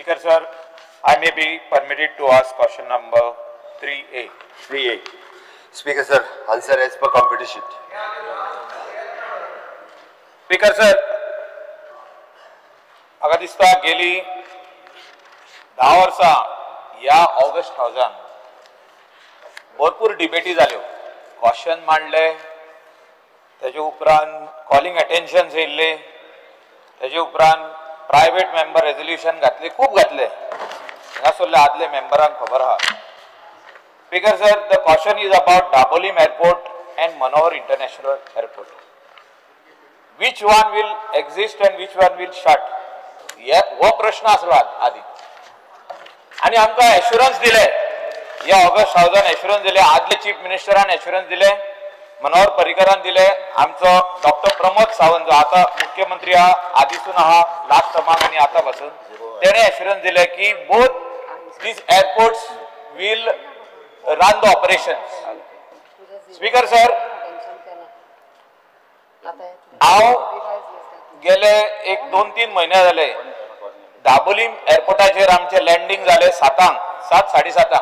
Speaker sir, I may be permitted to ask question number 3A. 3A. Speaker sir, answer as per computer sheet. Speaker sir, म्हाका दिसता गेली 10 वर्सां ह्या August हावजान भरपूर डिबेटी जाल्यो, question मांडले, तेजे उपरांत कॉलिंग अटेन्शन येयल्ले, तेजे उपरांत प्रायवेट मेंबर रेजोल्युशन घातले, खूब घातले. हांगासरले आदले मेंबरांक खबर आहा. Speaker sir, the question is about Dabolim airport and Manohar international airport. Which one will exist and which one will shut, हो प्रश्न आसलो आदी. आनी आमकां एश्युरन्स दिले, ह्या ऑगस्ट हावजान एश्युरन्स दिले, आदले चीफ मिनिस्टरान एश्युरन्स दिले, मनोहर पर्रीकरान दिले, आमचो डॉक्टर प्रमोद सावंत जो आतां मुख्यमंत्री आहा, आदीसून आहा लास्ट टर्माक आनी आतां पासून, तेणें एश्युरन्स दिले की both these airports will run the operations. Speaker sir, हांव गेले एक 2-3 म्हयने जाले दाबोलीम एअरपोर्टाचेर आमचें लँडींग जालें 7, 7:30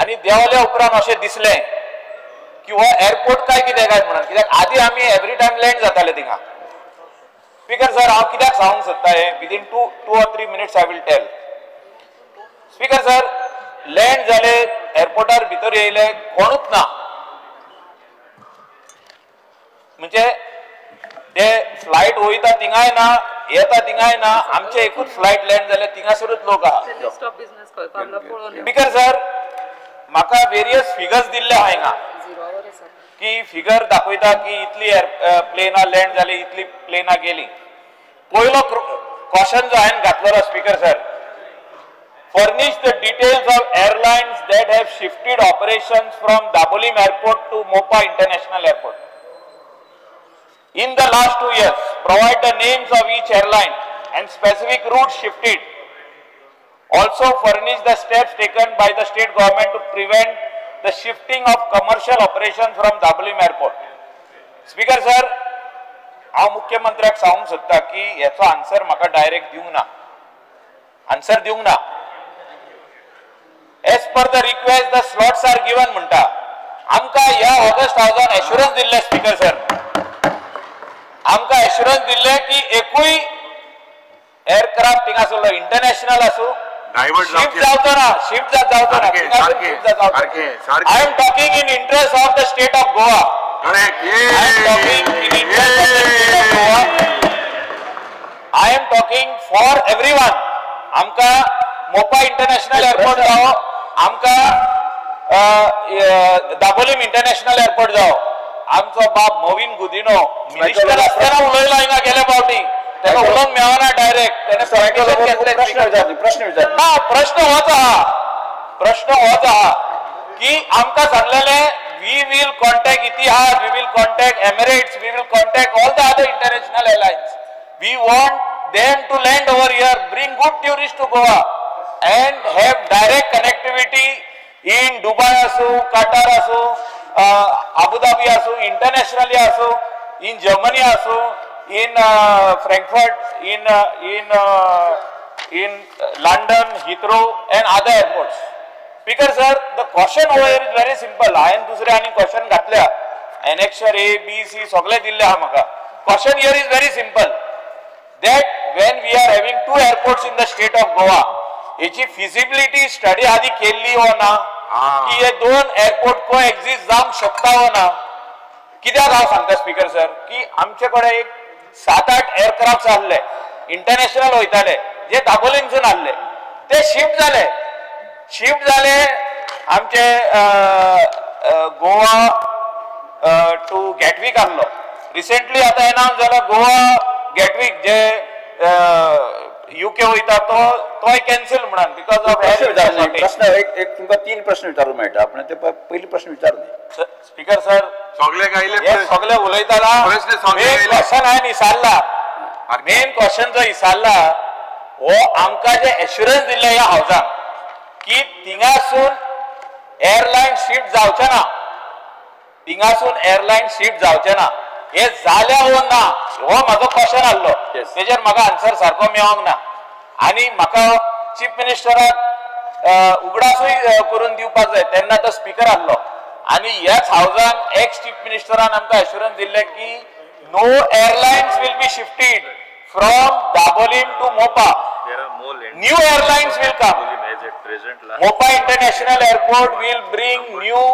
आनी देंवल्या उपरांत अशें दिसलें की हो एअरपोर्ट काय कितें काय म्हणून, कित्याक आदी आमी एवरी टायम लँड जाताले थिंगा. स्पीकर सर, हांव कित्याक सांगूंक सोदता हें, within 2 or 3 minutes I will tell. Speaker sir, land जाले, एअरपोर्टार भितर येयले, कोणूच ना. म्हणजे ते फ्लायट वयता थिंगाय ना, येता थिंगाय ना, आमचे एकूच फ्लायट लँड जाले थिंगासरूच लोक आहा. स्पीकर सर, म्हाका वेरियस फिगर्स दिल्ले आहा हिंगा, की फिगर दाखयता की इतली प्लेनां लँड जाली, इतली प्लेनां गेली. पयलो क्वेश्चन जो हांवें घातलेलो speaker sir, furnish the details of airlines that have shifted operations from Dabolim airport to Mopa international airport in the last 2 years. Provide the names of each airline and specific routes shifted. Also furnish the steps taken by the state government to prevent the shifting of commercial operations from Dabolim airport. Speaker sir, हांव मुख्यमंत्र्याक सांगूंक सोदता की हेचो answer म्हाका direct दिवंक ना, answer दिवंक ना. As per the request the slots are given म्हणटा. आमकां ह्या ऑगस्ट हावजान एश्युरन्स दिल्ले स्पीकर सर, आमकां एश्युरन्स दिल्ले की एकूय एअरक्राफ्ट थिंगासरलो इंटरनॅशनल आसूं शिफ्ट जावचो ना, शिफ्ट जावचो ना. I am talking in interest of the state of Goa. I am talking in interest of the state of Goa. I am talking for everyone. आमकां मोपा इंटरनॅशनल एअरपोर्ट जावो, आमकां Dabolim international airport जावो. आमचो बाब मोविन गुदिनो मिनिस्टर आसतना उलयलो हिंगा गेले फावटी, तेका उलोवंक मेळना डायरेक्ट, तेणे परमिशन. प्रश्न विचार ना, प्रश्न होच आहा, प्रश्न होच आहा की आमकां सांगलेलें we will contact Etihad, we will contact Emirates, we will contact all the other international airlines. We want them to land over here, bring good tourists to Goa and have direct connectivity in Dubai asu, Qatar asu, Abu Dhabi asu, internationally asu, in Germany asu, in Frankfurt, in London, Heathrow and other airports. Speaker sir, the question over here is very simple. हांवें दुसरे आनी question घातल्या, annexure A B C सगळे दिल्ले आहा म्हाका. Question here is very simple, that when we are having 2 airports in the state of Goa, हेची feasibility study आदी केल्ली वो ना, की हे 2 एअरपोर्ट को एक्झिस्ट जावंक शकता वो ना. कित्याक हांव सांगता स्पीकर सर की आमचे कडेन एक 7-8 एअरक्राफ्ट आहले इंटरनॅशनल वयताले, जे दाबोलीमसून आहले, ते शिफ्ट जाले, शिफ्ट जाले आमचे गोवा टू गॅटविक आहलो. रिसेंटली आतां एनाउन्स जाला गोवा गॅटविक जे युके वयता तो तोय कॅन्सल म्हणून because of. प्रश्न एक तुमकां 3 प्रश्न विचारूंक मेळटा, आपण ते पयली प्रश्न विचारू. स्पीकर सर, सगळे गायले, सगळे उलयताना मेन क्वेश्चन हांवें विचारला, मेन क्वेश्चन जो विचारला हो आमकां जे एश्युरन्स दिल्ले ह्या हावजान की थिंगासून एअरलायन शिफ्ट जावचें ना, थिंगासून एअरलायन शिफ्ट जावचें ना, हे जाल्या वो ना, हो म्हाजो क्वेश्चन आहलो, तेजेर म्हाका आन्सर सारको मेळोंक ना. आनी म्हाका चीफ मिनिस्टराक उगडासूय करून दिवपाक जाय, तेन्ना तो स्पिकर आहलो आनी ह्याच हावजान एक्स चीफ मिनिस्टरान आमकां एश्युरन्स दिल्लें की no airlines will be shifted from Dabolim to Mopa. New airlines will come. Mopa International Airport will bring new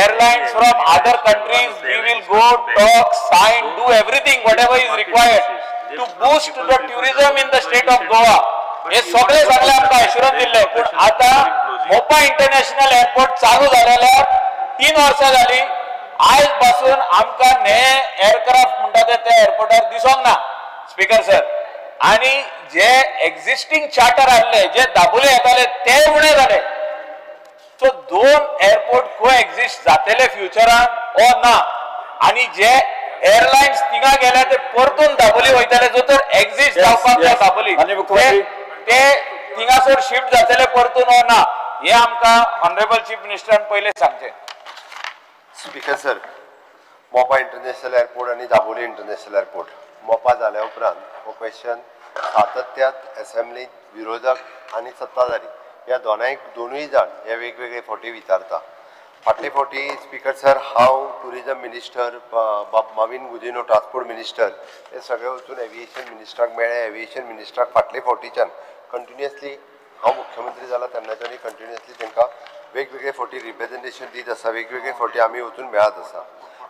airlines from other countries. We will go, talk, sign, do everything, whatever is required to boost the tourism in the state of Goa. हे सगळे सगळे आमकां assurance दिल्ले. पूण आतां Mopa international airport चालू जालेल्यार 3 वर्सां जाली, आयज पासून आमकां हे एअरक्राफ्ट म्हणटा ते त्या एअरपोर्टार दिसोंक ना स्पीकर सर. आनी जे एक्झिस्टींग चार्टर आहले जे दाबोली येताले ते उणे जाले. सो 2 एअरपोर्ट को एक्झिस्ट जातले फ्युचरान ओ ना, आनी जे एअरलायन्स थिंगा गेले ते परतून दाबोली वयतले, जो तर एक्झिस्ट जावपाक जाय दाबोली ते थिंगासर शिफ्ट जातले परतून ओ ना, हे आमकां ऑनरेबल चीफ मिनिस्टरान पयले सांगचें. Speaker sir, Mopa international airport आनी दाबोली इंटरनॅशनल एअरपोर्ट मोपा जाल्या उपरांत हो क्वेश्चन सातत्यात असेंब्लीत विरोधक आनी सत्ताधारी ह्या दोनूय जाण हे वेगवेगळे फावटी विचारता. फाटले फावटी स्पीकर सर हांव टुरिजम मिनिस्टर, बाब माविन गुदिन्हो ट्रान्सपोर्ट मिनिस्टर हे सगळे वचून एविएशन मिनिस्टराक मेळ्ळे. एविएशन मिनिस्टराक फाटले फावटीच्यान कंटिन्युअसली हांव मुख्यमंत्री जाला तेन्नाच्यान कंटिन्युअसली तांकां वेगवेगळे फावटी रिप्रेजेंटेशन दीत आसा, वेगवेगळे फावटी आमी वचून मेळत आसा.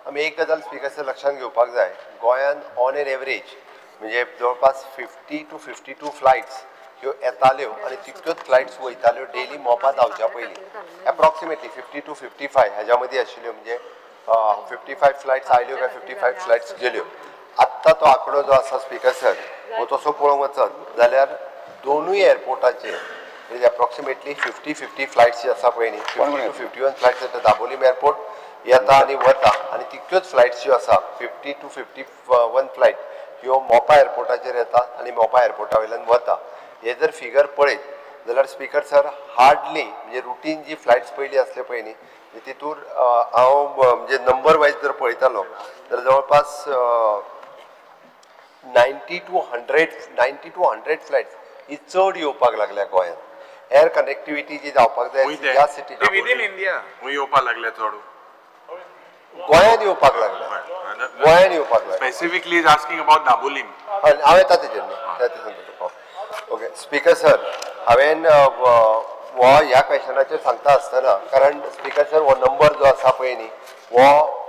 आमी एक गजाल स्पीकर सर लक्षांत घेवपाक जाय, गोंयान ऑन एन एवरेज म्हणजे जवळपास 50 to 52 flights ह्यो येताल्यो आनी तितक्योच फ्लायट्स वयताल्यो डेली मोपा धांवच्या पयलीं. एप्रॉक्सिमेटली 50 to 55 ह्याच्या मदीं आशिल्ल्यो, म्हणजे 55 फ्लायट्स आयल्यो काय 55 फ्लायट्स गेल्यो. आत्तां तो आंकडो जो आसा स्पीकर सर हो तसो पळोवंक वचत जाल्यार दोनूय एअरपोर्टाचेर म्हणजे एप्रॉक्सिमेटली 50 फ्लायट्स जी आसा पळय न्ही, 50 to 51 flights येता दाबोलीम एअरपोर्ट येता आनी वता, आनी तितक्योच फ्लायट्स ज्यो आसा 50 to 51 flight ह्यो मोपा एअरपोर्टाचेर येता आनी मोपा एअरपोर्टा वयल्यान वता. हे जर फिगर पळयत जाल्यार स्पीकर सर हार्डली म्हणजे रुटीन जी फ्लायट्स पयलीं आसल्यो पळय न्ही तितूर हांव म्हणजे नंबर वायज जर पळयतालो जाल्यार जवळपास 90 to 100 flights ही चड येवपाक लागल्या गोंयांत. एअर कनेक्टिविटी जी जावपाक जाय ह्या सिटी विदीन इंडिया येवपाक लागल्या, चड गोंयांत येवपाक लागल्या, गोंयांत येवपाक लागल्या. Specifically is asking about Dabolim. हांव येता तेजेर न्ही, ते सांगता तुका. ओके स्पीकर सर, हांवें हो ह्या क्वेश्चनाचेर सांगता आसतना, कारण स्पीकर सर हो नंबर जो आसा पळय न्ही हो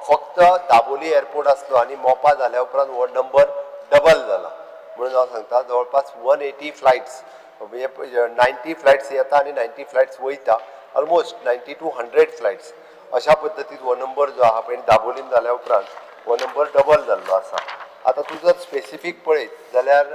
फक्त दाबोली एअरपोर्ट आसलो आनी मोपा जाल्या उपरांत हो नंबर डबल जाला म्हणून हांव सांगता. जवळपास 180 फ्लायट्स म्हणजे 90 फ्लायट्स येता आनी 90 फ्लायट्स वयता, ऑलमोस्ट 90 to 100 flights अशा पद्दतीन हो नंबर जो आहा पळय दाबोलीम जाल्या उपरांत हो नंबर डबल जाल्लो आसा. आतां तूं जर स्पेसिफीक पळयत जाल्यार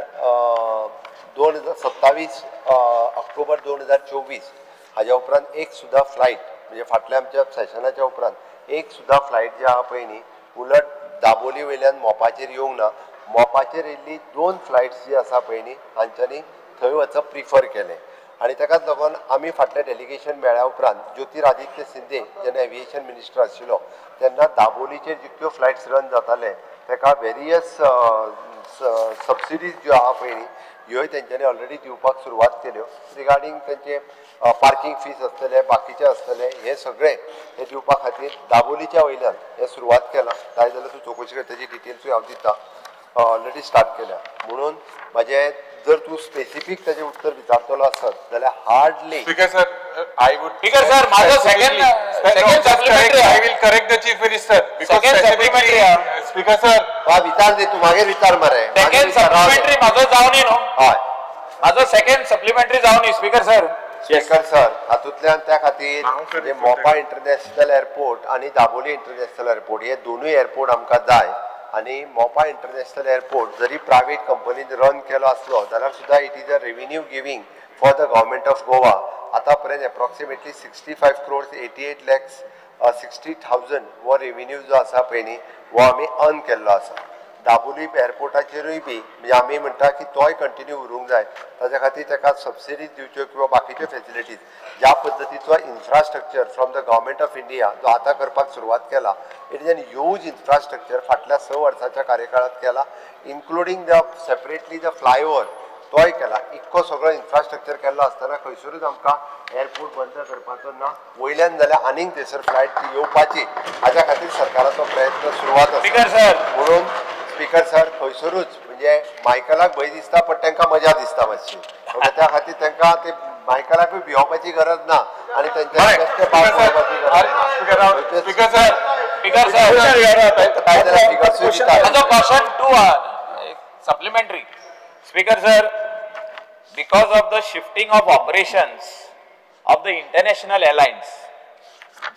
2027 ऑक्टोबर 2024 हाज्या उपरांत एक सुद्दां फ्लायट म्हणजे फाटल्या आमच्या सेशनाच्या उपरांत एक सुद्दां फ्लायट जी आहा पळय न्ही उलट दाबोली वयल्यान मोपाचेर येवंक ना. मोपाचेर येयल्ली 2 फ्लायट्स जी आसा पळय न्ही तांच्यांनी थंय वचप प्रिफर केलें आनी ताकाच लागून आमी फाटलें डेलिगेशन मेळ्ळ्या उपरांत ज्योतिरादित्य शिंदे जेन्ना एविएशन मिनिस्टर आशिल्लो तेन्ना दाबोलीचेर जितक्यो फ्लायट्स रन जाताले ताका वेरियस सबसिडीज ज्यो आहा पळय न्ही ह्योय तेंच्यांनी ऑलरेडी दिवपाक सुरवात केल्यो. रिगार्डींग तेंचे पार्कींग फीस आसतले, बाकीचे आसतले, हे सगळे हे दिवपा खातीर दाबोलीच्या वयल्यान हें सुरवात केलां. जाय जाल्यार तूं चवकशी कर, तेजी डिटेल्सूय हांव दिता. ऑलरेडी स्टार्ट केल्या म्हणून म्हाजें जर तूं स्पेसिफीक ताजें उत्तर विचारतलो आसत जाल्यार hardly. Speaker sir, I would speaker sir म्हाजो second supplementary, I will correct the chief minister because specifically speaker sir वा विचार दे, तूं मागीर विचार मरे. सेकंड सप्लिमेंटरी म्हाजो जावनी न्हू, हय म्हाजो सेकंड सप्लिमेंटरी जावनी स्पीकर सर. स्पीकर सर हातूंतल्यान त्या खातीर म्हणजे मोपा इंटरनॅशनल एअरपोर्ट आनी दाबोली इंटरनॅशनल एअरपोर्ट हे दोनूय एअरपोर्ट आमकां जाय. आनी मोपा इंटरनॅशनल एअरपोर्ट जरी प्रायवेट कंपनीन रन केलो आसलो जाल्यार सुद्दां it is a revenue giving for the government of Goa. आतां पर्यंत एप्रॉक्सिमेटली 65 crores 88 lakhs 60,000 हो रेविन्यू जो आसा पळय न्ही हो आमी अर्न केल्लो आसा. दाबोली एअरपोर्टाचेरूय बी म्हणजे आमी म्हणटा की तोय कंटिन्यू उरूंक जाय, ताच्या खातीर ताका सबसिडीज दिवच्यो किंवा बाकीच्यो फेसिलिटीज ज्या पद्दतीचो infrastructure from the government of India जो आतां करपाक सुरवात केला, it is an huge infrastructure फाटल्या 6 वर्सांच्या कार्यकाळांत केला, including the separately the flyover तोय केला. इतको सगळो इन्फ्रास्ट्रक्चर केल्लो आसतना खंयसरूच आमकां एअरपोर्ट बंद करपाचो ना, वयल्यान जाल्यार आनीक थंयसर फ्लायट येवपाची हाज्या खातीर सरकाराचो प्रयत्न सुरवात आसा. स्पीकर सर, म्हणून स्पीकर सर खंयसरूच म्हणजे मायकलाक भंय दिसता पण तांकां मजा दिसता मातशी, त्या खातीर तांकां ते मायकलाकूय भिवपाची गरज ना आनी तांच्या गरज ना. Speaker sir, speaker sir, question 2 supplementary. Speaker sir, because of the shifting of operations of the international airlines,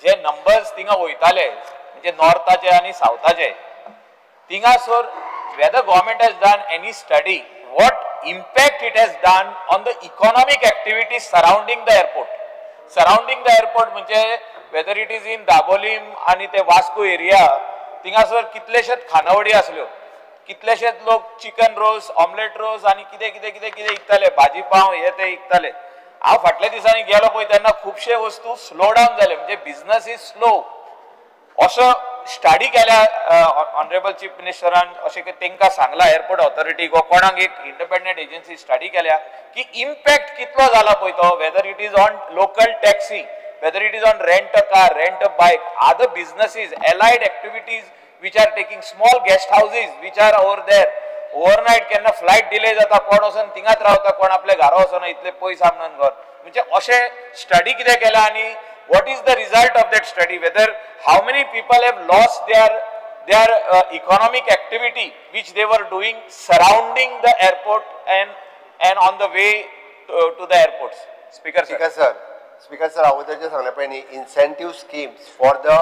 J numbers थिंगा वयताले म्हणजे नॉर्थाचे आनी सावथाचे, थिंगासर whether government has done any study what impact it has done on the economic activities surrounding the airport. Surrounding the airport म्हणजे whether it is in Dabolim आनी ते Vasco area, थिंगासर कितलेशेच खानावळी आसल्यो, कितलेशेच लोक चिकन रोस, ऑमलेट रोस आनी कितें कितें कितें कितें विकताले, भाजी पाव हे ते विकताले. हांव फाटल्या दिसांनी गेलो पळय तेन्ना खुबशे वस्तू स्लो डावन जाले, म्हणजे बिझनस is slow. असो स्टडी केल्या ऑनरेबल चीफ मिनिस्टरान, अशें तांकां सांगलां एअरपोर्ट ऑथॉरिटीक वा कोणाक एक इंडिपेंडंट एजन्सी स्टडी केल्या की इम्पॅक्ट कितलो जाला पळय तो, whether it is on local taxi, whether it is on rent a car, rent a bike, other businesses, allied activities which are taking small guest houses which are over there. Overnight केन्ना flight delay जाता, कोण वचून थिंगाच रावता, कोण आपल्या घरा वचना, इतले पयस आमनान घर. म्हणजे अशें स्टडी कितें केलां आनी what is the result of that study, whether how many people have lost their economic activity which they were doing surrounding the airport and on the way to the airports. Speaker sir. Speaker sir, speaker sir, अगोदर जे सांगलें पळय न्ही, incentive schemes for the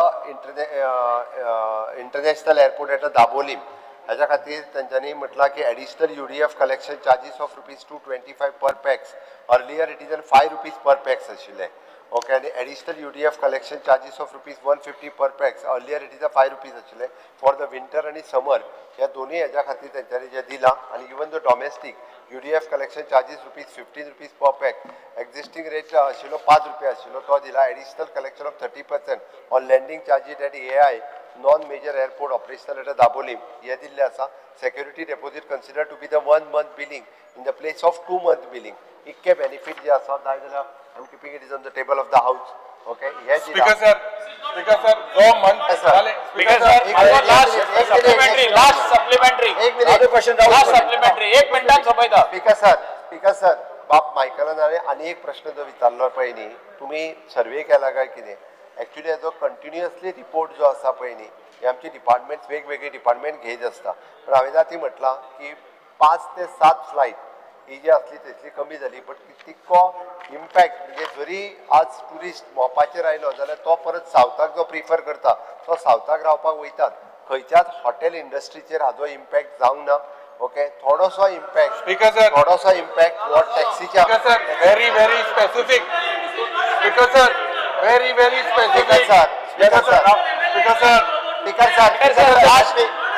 international airport at Dabolim, हाज्या खातीर तेंच्यांनी म्हटलां की additional UDF collection charges of ₹225 per pax, earlier it is an ₹5 per pax आशिल्लें. Okay, आनी additional UDF collection charges of ₹150 per pax, earlier it is a ₹5 आशिल्लें for the winter आनी summer, ह्या दोनूय हेज्या खातीर तेंच्यांनी जें दिलां. आनी even the domestic UDF collection charges ₹15 per pax, existing rate आशिल्लो ₹5 आशिल्लो तो दिला. Additional collection of 30% on landing charges at AI non major airport operational at Dabolim हे दिल्लें आसा. Security deposit consider to be the 1 month billing in the place of 2 month billing, इतके benefit जे आसा जाय जाल्यार I am keeping it is on the table of the house. Okay, हे speaker sir, speaker sir जो month speaker sir, last supplementary, last supplementary, एक minute question, last supplementary, एक मिनटान सोंपयता. स्पीकर सर, स्पीकर सर, बाब मायकलान हांवें आनी एक प्रश्न जो विचारलो पळय न्ही, तुमी सर्वे केला काय कितें, एक्चुअली हेजो कंटिन्युअसली रिपोर्ट जो आसा पळय न्ही, हे आमचे डिपार्टमेंट्स वेगवेगळे डिपार्टमेंट घेयत आसता, पण हांवें आतां म्हटलां की 5 ते 7 फ्लायट ही जी आसली तितली कमी जाली, बट तितको इम्पॅक्ट म्हणजे जरी आज ट्युरिस्ट मोपाचेर आयलो जाल्यार तो परत सावथाक जो प्रिफर करता तो सावथाक रावपाक वयतात, खंयच्याच हॉटेल इंडस्ट्रीचेर हाजो इम्पॅक्ट जावंक ना. ओके, थोडोसो इम्पॅक्ट स्पीकर सर, थोडोसो इम्पॅक्ट हो टॅक्सीच्या. Speaker sir, very very specific. Speaker sir, very very specific. Sir, speaker sir, speaker sir, speaker sir,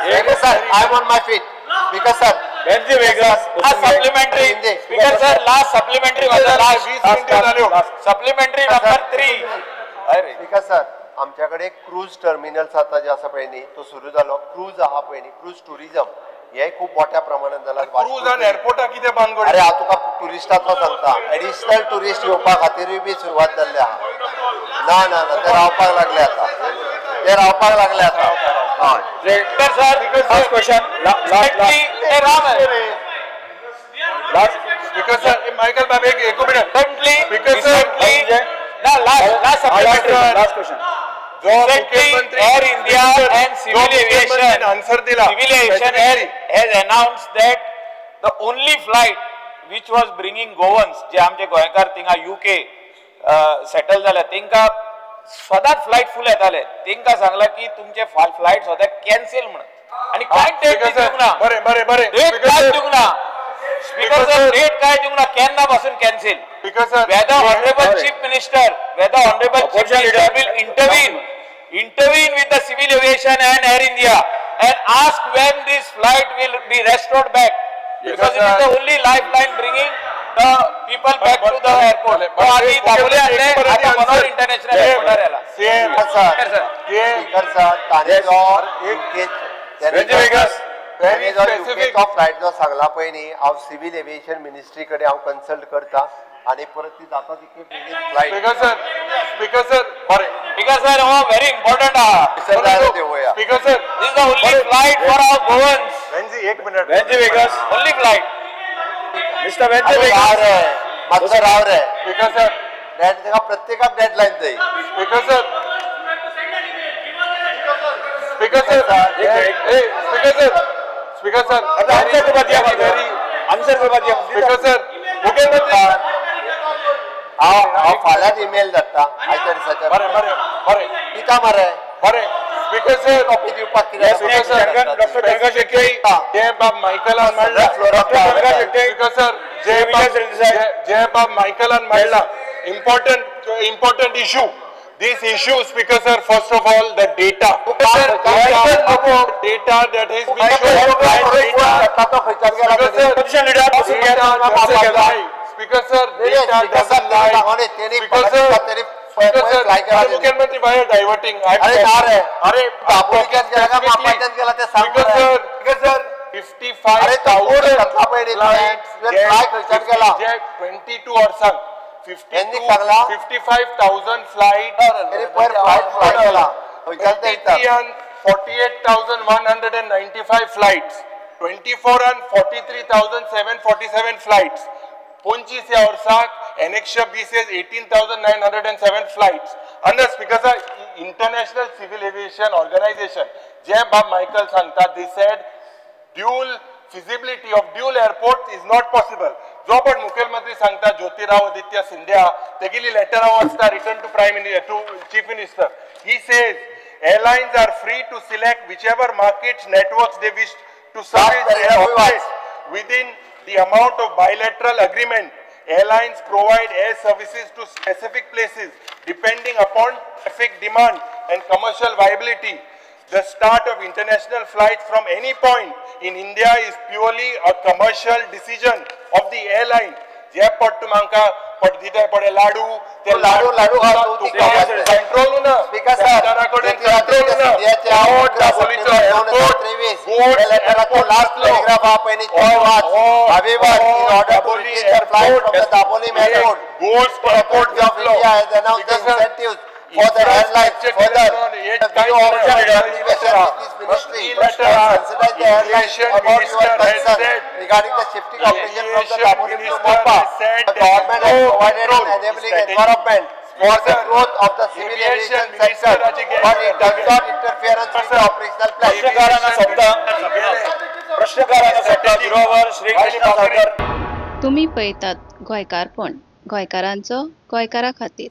speaker sir, I am on my feet. Speaker sir, supplementary. Speaker sir, last supplementary, last supplementary number 3. Speaker sir, आमच्या कडेन cruise terminals आतां जे आसा पळय न्ही तो सुरू जालो. Cruise आहा पळय न्ही, क्रूज ट्युरिजम हे खूब मोठ्या प्रमाणात जाला. क्रूज आनी एअरपोर्टाक कितें भानगड? अरे हांव तुका ट्युरिस्टाचो सांगता, एडिशनल ट्युरिस्ट येवपा खातीरूय बी सुरवात जाल्ली आहा. ना ना ना, ते रावपाक लागले आतां, ते रावपाक लागले आतां. हय speaker sir, first question, last last. Speaker sir, Michael बाब एक minute. Speaker sir, ना last last supplementary, last question. Recently, Air India and Civil Aviation answer dila. Civil Aviation has announced that the only flight which was bringing Goans, जे आमचे गोंयकार थिंगा UK settle जाले, तेंका सदांच flight फुल येताले, तेंका सांगला की तुमचे फ्लायट सद्याक कॅन्सील म्हणून. आनी कांय डेट दिवंक ना. बरें बरें बरें, डेट काय दिवंक ना. स्पीकर सर, डेट काय दिवंक ना, केन्ना पासून cancel. Speaker sir, whether honorable chief minister, whether honorable chief minister will intervene with the Civil Aviation and Air India and ask when this flight will be restored back, because it is the only lifeline bringing the people back to the airport. International airport. Sir, speaker sir, तांणी जो Very specific. Flight जो सांगला पळय न्ही, हांव civil aviation ministry कडेन हांव consult करता आनी परत ती जाता तितली flight. Speaker sir, speaker sir, बरें. स्पीकर सर, हो व्हेरी इम्पॉर्टंट आहा. Speaker sir, this the only flight for our Goans. Venzy एक minute. Venzy Viegas only flight. Mister Venzy Viegas मातसो राव रे. स्पीकर सर, ताका प्रत्येकाक डेडलायन जाय. Speaker sir, speaker sir, speaker sir, speaker sir, answer करपा दिया, answer करपा दिया. स्पीकर सर, मुख्यमंत्री हांव फाल्यांच इमेल धाडटा आयच्या दिसाच्या. बरें बरें बरें दिता मरे. बरें. स्पीकर सर, कॉपी दिवपाक कितें? स्पीकर सर, जे बाब मायकलान म्हणला, स्पीकर सर, जे बाब मायकलान म्हणला, important important issue. This issue, Speaker sir, first of all, the data. Data that has been shown. Speaker sir, data doesn't lie. Speaker sir, Speaker sir, मुख्यमंत्री why are diverting? अरे ना रे. अरे Speaker sir, Speaker sir, 55,000 flights, 22 वर्सां 55,000 flights, 23 and 48,195 flights, 24 and 43,747 flights. 25 ह्या वर्साक Annexure B says 18,907 flights. Under Speaker sir, International Civil Aviation Organization, जे बाब Michael सांगता, they said dual feasibility of dual airport is not possible. जो पण मुख्यमंत्री सांगता Jyotirao Aditya Scindia, तेगेली letter हांव वाचता, written to prime minister, to chief minister. He says airlines are free to select whichever markets networks they wish to service their operate within the amount of bilateral agreement. Airlines provide air services to specific places depending upon traffic demand and commercial viability. The start of international flights from any point in India is purely a commercial decision of the airline. जे पट तुमका पट दिता पडे लाडू, ते लाडू लाडू control ना. Speaker sir, control ना. Last paragraph हा पयलीं Dabolim airport of India has announced the incentives for the airlines further. The view of the this ministry considers the airlines about your concern regarding the shifting operation from the Dabolim to Mopa. The government has provided an enabling environment for the growth of the civil aviation sector, but it does not interfere with the operational plan. प्रश्नकारांना सोंपता गृहवर श्री कृष्ण सावकर. तुम्ही पळयतात गोंयकारपण, गोंयकारांचो गोंयकारा खातीर.